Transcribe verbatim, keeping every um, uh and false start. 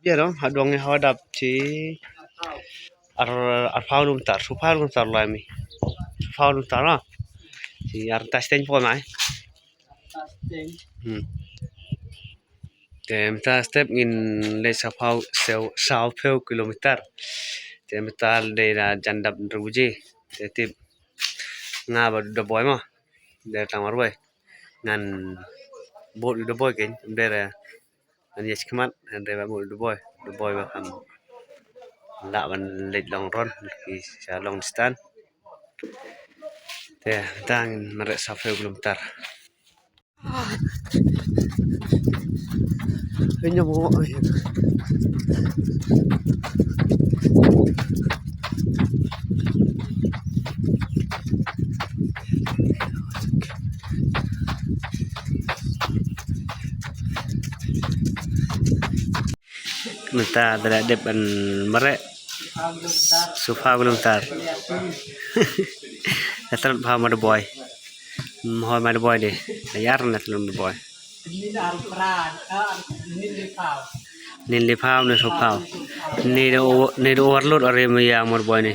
Ïa dong, ha dong ngi hawa dap chi ar, arphew kilometer, sophew kilometer lai mi. Sophew kilometer na. Chi ar ta steng po mai. Hmm. Te mynta step ngin leit sophew, sophew kilometer. Te mynta dei la jan dap hynriew baje. Te tip nga bad u Daboi mo. Dei tang marwei. Ngan bud u Daboi kein, dei re. Ngan ïa khmat, ngan dei bad bud u Daboi. U Daboi ba kham lah ban leit long run, ki sha long distance. Te mynta ngin mareh sophew kilometer. Mynta da la dep ban mareh sophew kilometer. Ka trot bha ma Daboi. Hoi ma Daboi de. Ka ïar na tlung Daboi. Nin liphew ne sophew. Ni da o-, ni da overload are ma ïa ma Daboi ni.